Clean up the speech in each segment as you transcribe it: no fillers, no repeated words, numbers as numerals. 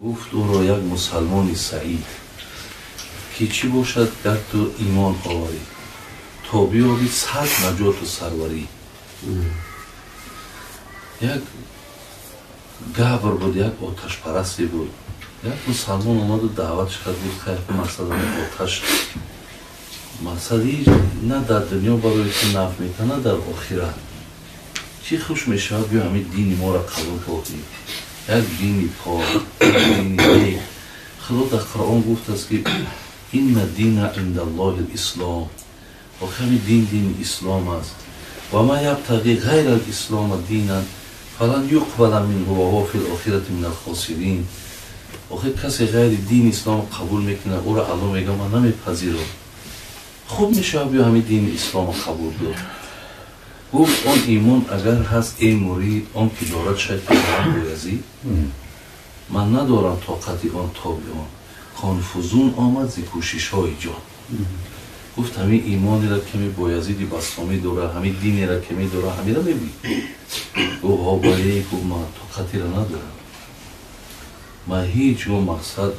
Гуфт ӯро як мусалмони саид, ки чӣ бошад, гар ту имон оварӣ, то биёбӣ сад наҷоту сарварӣ. Як габр буд, як оташпарасте буд. Як мусалмон омаду даъватш кард, гуфт: хайр, мақсадам оташ, мақсад ҳеҷ на дар дунё барои ту нафъ мекунад, на дар охират. Чӣ хуш мешавад, биё ҳамин дини моро қабул кардӣ, як дини пок, дини нек. Худо дар Қуръон гуфтааст, ки инна дина инда Аллоҳи лислом. Охи, ҳамин дин дини ислом аст. Ва ман ябтағи ғайра лислома динан фалан юқбала минҳу ва ҳува фи лохирати мин алхосирин. Охи, касе ғайри дини ислом қабул мекунад, ӯро Аллоҳ мега: ман намепазирам. Хуб мешавад, биё ҳамин дини исломо қабул дор. Гуфт: он имон агар ҳаст, эй мурид, он ки дорад шайхи Боязид, ман надорам тоқати он тоби он конфузун омад зи кӯшишҳои ҷон. Гуфт: ҳамин имонеро ки ми Боязиди Бастомӣ дора, ҳамин динеро ки медора, ҳамира мебинӣ? Гуфт: ҳо, бале. Гуфт: ман тоқатиро надорам, ман ҳеҷ гоҳ мақсад,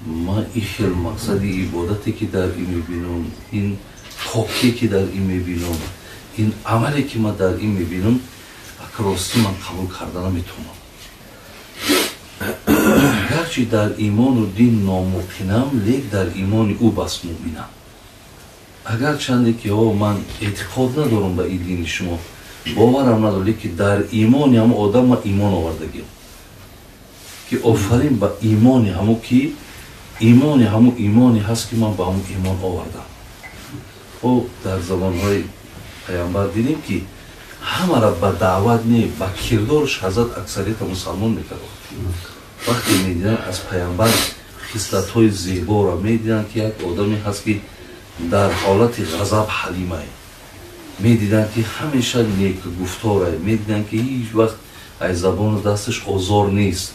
ман ин хел мақсади ибодате ки дар ин мебинам, ин покие ки дар ин мебинам, ин амале ки ман дар ин мебинам, ростӣ ман қабул карда наметавонам. Гарчи дар имону дин номуқинам, лек дар имони ӯ бас муъминам. Агарчанде ки о ман эътиқод надорам ба ин дини шумо, боварам надорам, лекин дар имони ҳамо одам ман имон овардагиам, ки офарин ба имони ҳамо, ки имони ҳамо имоне ҳаст, ки ман ба ҳамо имон овардам. О, дар замонҳои паямбар дидем, ки ҳамара ба даъват не, ба кирдорш ҳазрат аксарията мусалмон мекард. Вақте медиданд аз паямбар хислатҳои зеборо, медиданд, ки як одаме ҳаст, ки дар ҳолати ғазаб ҳалимае, медиданд, ки ҳамеша некгуфторае, медиданд, ки ҳеҷ вақт аз забону дасташ озор нест.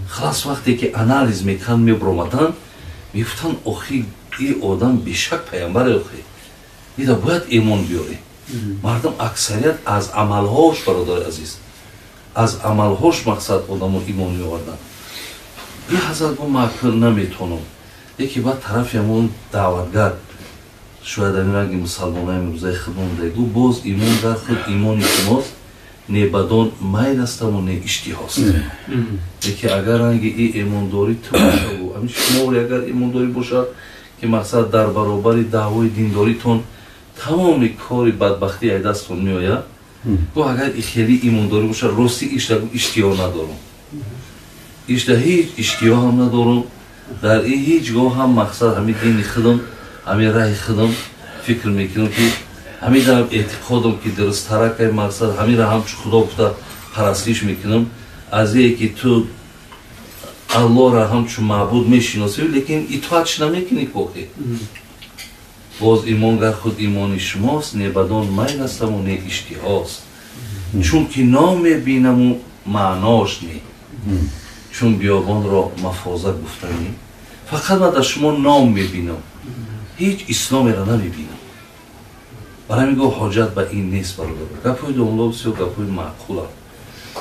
Халас, вақте ки анализ мекунанд, мебуромаданд, мегуфтанд: охи, ин одам бешак паямбаре, охи ида бояд имон биёрем. Мардум аксарият аз амалҳош, бародари азиз, аз амалҳош мақсад одамо имон меоварданд. Ин ҳазрат гуфт: ман наметавонам. Яке баъд тарафи ҳамон даъватгар, шояд ҳамин ранги мусалмонаи имрӯзаи худмон буда, гуфт: боз имон дар худ имони шумост, не бадон майл астаму не иштиҳост. Яке агар ранги и имондорӣ ту бошаву ҳамин шуморе агар имондорӣ бошад, ки мақсад дар баробари даъвои диндоритон тамоми кори бадбахтӣ ай дастон меояд, гуфт: агар хеле имондорӣ бошад, рости ишта иштиҳо надорам, ишта ҳеҷ иштиҳо ҳам надорам дар ин ҳеҷ гоҳ ҳам. Мақсад ҳамин дини худам, ҳамин раҳи худам фикр мекунам, ки ҳамин дар эътиқодам, ки дурусттаракай, мақсад ҳаминра ҳамчу худо гуфта парастиш мекунам, аз ие ки ту Аллоҳра ҳамчун маъбуд мешиносӣ, лекин итоатш намекунӣ. Кохе боз имонгар худ имони шумост, не бадон майл астаму не иштиҳост, чунки ном мебинаму маънош не, чун биёбонро мафоза гуфтанӣ. Фақат ман дар шумо ном мебинам, ҳеҷ исломеро намебинам. Барои ҳамин гуфт: ҳоҷат ба ин нест. Бародар, гапҳои домло бисёр гапҳои маъқуланд.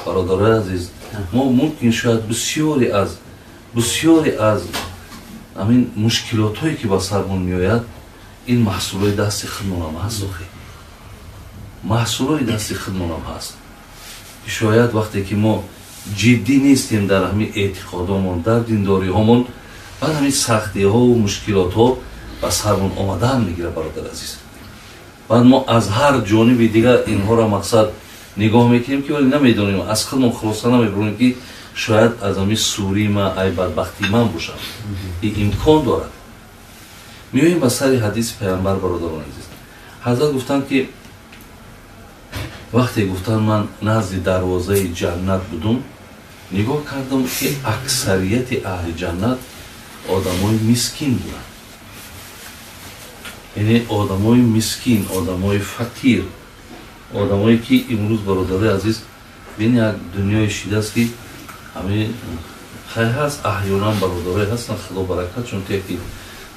Бародарои азиз, мо мумкин шояд бисёре аз ҳамин мушкилотҳое ки ба сармон меояд, ин маҳсулои дасти худмонам ҳаст. Охи, маҳсулои дасти худмонам ҳаст. Шояд вақте ки мо ҷиддӣ нестем дар ҳамин эътиқодомон, дар диндориҳомон, баъд ҳамин сахтиҳову мушкилотҳо ба сармон омадан мегирад. Бародар азиз, баъд мо аз ҳар ҷониби дигар инҳоро мақсад нигоҳ мекунем, ки вале намедонем, аз худмон хулоса намебурем, ки шояд аз ҳамин сурии ма, ай бадбахтии ман бошад. Ин имкон дорад. Меоем ба сари ҳадиси паямбар. Бародарон азиз, ҳазрат гуфтанд, ки вақте гуфтанд ман назди дарвозаи ҷаннат будум, нигоҳ кардам, ки аксарияти аҳли ҷаннат одамои мискин буданд, яъне одамои мискин, одамои фақир, одамое ки имрӯз, бародарои азиз, бин, як дунёе шидааст, ки ҳамин хай ҳаст, аҳёнан бародарое ҳастанд, худо баракат, чун те ки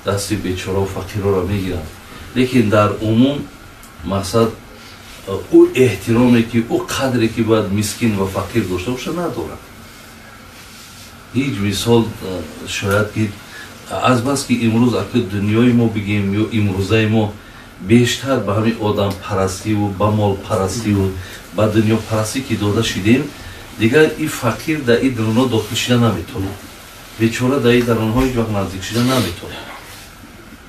дасти бечорау фақирҳоро мегиранд, лекин дар умум мақсад Ӯ эҳтироме ки, ӯ қадре ки бояд мискин ва фақир дошта боша, надорад. Ҳеҷ мисол шояд ки азбаски имрӯз ака дунёи мо бигем ё имрӯзаи мо бештар ба ҳамин одампарастиву ба молпарастиву ба дунёпарастӣ ки дода шидем, дигар и фақир дар и дарунҳо дохил шида наметавонад, бечора дар и дарунҳо ҳеҷ вақт наздик шида наметавонад.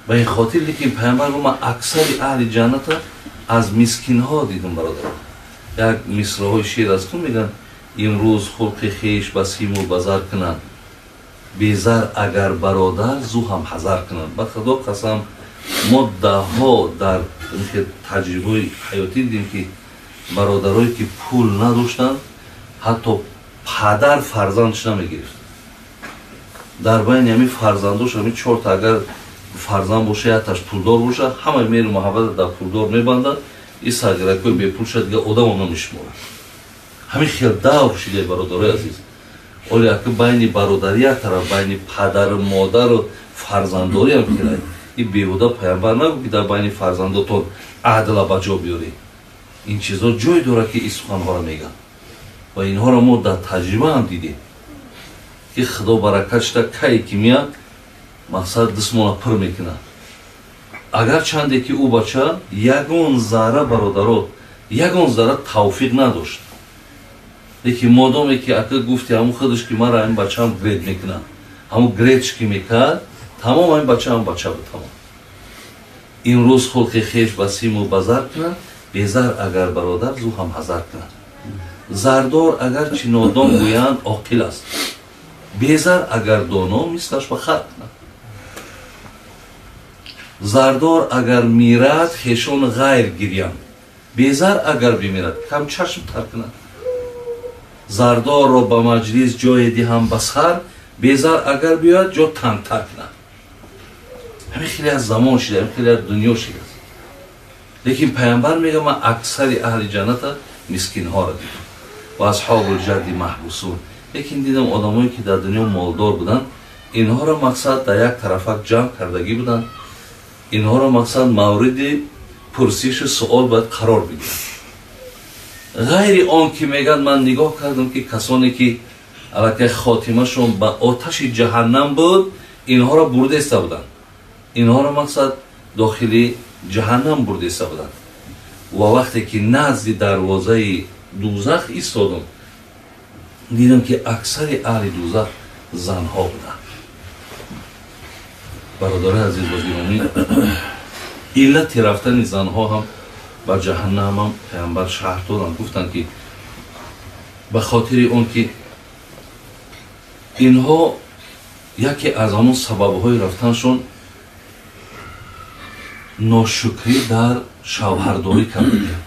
Ба ин хотир, лекин пайғамбар гуфт: ман аксари аҳли ҷанната аз мискинҳо дидам. Бародарон, як мисраҳои шеър аст, ку мегӯянд: имрӯз хулқи хеш ба симу ба зар кунанд, безар агар бародар зу ҳам ҳазар кунанд. Ба Худо қасам, мо даҳҳо дар таҷрибаи ҳаётӣ дидем, ки бародарое ки пул надоштанд, ҳатто падар фарзандш намегирифт. Дар байни ҳамин фарзандош, ҳамин чорта агар фарзанд боша, якташ пулдор боша, ҳамаи меҳру муҳаббат дар пулдор мебандад, и сагиракҳои бепулша дига одамо намешуморад. Ҳамин хел давр шида, бародарои азиз. Оле ака байни бародарӣ як тараф, байни падару модару фарзанддорӣ ҳам хелай. И беҳуда пайғамбар нагуфт, ки дар байни фарзандотон адла ба ҷо биёред. Ин чизо ҷой дорад, ки ин суханҳоро мегӯянд, ва инҳоро мо дар таҷриба ҳам дидем, ки Худо баракат шуда, кае ки меяд, мақсад дастмона пур мекунад. Агарчанде ки ӯ бача ягон зарра, бародаро, ягон зарра тавфиқ надошт, лекин модоме ки ака гуфти ҳамун худаш ки мара ҳамин бачаам гред мекунад, ҳамун гредш ки мекард, тамом, ҳамин бача ҳам бача буд, тамом. Имрӯз хулқи хеш ба симу ба зар кунад, безар агар бародар зу ҳам ҳазар кунад. Зардор агарчи нодон гӯянд, оқил аст, безар агар доно, мислаш ба хар кунад. Зардор агар мирад, хешон ғайр гирянд, безар агар бимирад, кам чашм тар кунад. Зардорро ба маҷлис ҷое диҳам ба сар, безар агар биёяд, ҷо тангтар кунад. Ҳамин хеле аз замон шида, ҳамин хеле аз дунё шидааст. Лекин пайғамбар мегӯяд: ман аксари аҳли ҷанната мискинҳоро дидам. Ва асҳобулҷадди маҳбусун. Лекин дидам одамое ки дар дунё молдор буданд, инҳоро мақсад дар як тарафак ҷамъ кардагӣ буданд, инҳоро мақсад мавриди пурсишу суол бояд қарор бигиранд. Ғайри он ки мегӯяд, ман нигоҳ кардам, ки касоне ки аллакай хотимашон ба оташи ҷаҳаннам буд, инҳоро бурдеста буданд, инҳоро мақсад дохили ҷаҳаннам бурдеста буданд. Ва вақте ки назди дарвозаи дузах истодам, дидам, ки аксари аҳли дузах занҳо буданд. Бародарои азиз ва гиромӣ, иллати рафтани занҳо ҳам ба ҷаҳаннамам пайғамбар шарҳ доданд. Гуфтанд, ки ба хотири он ки инҳо яке аз ҳамон сабабҳои рафтаншон ношукрӣ дар шавҳардорӣ кардагианд.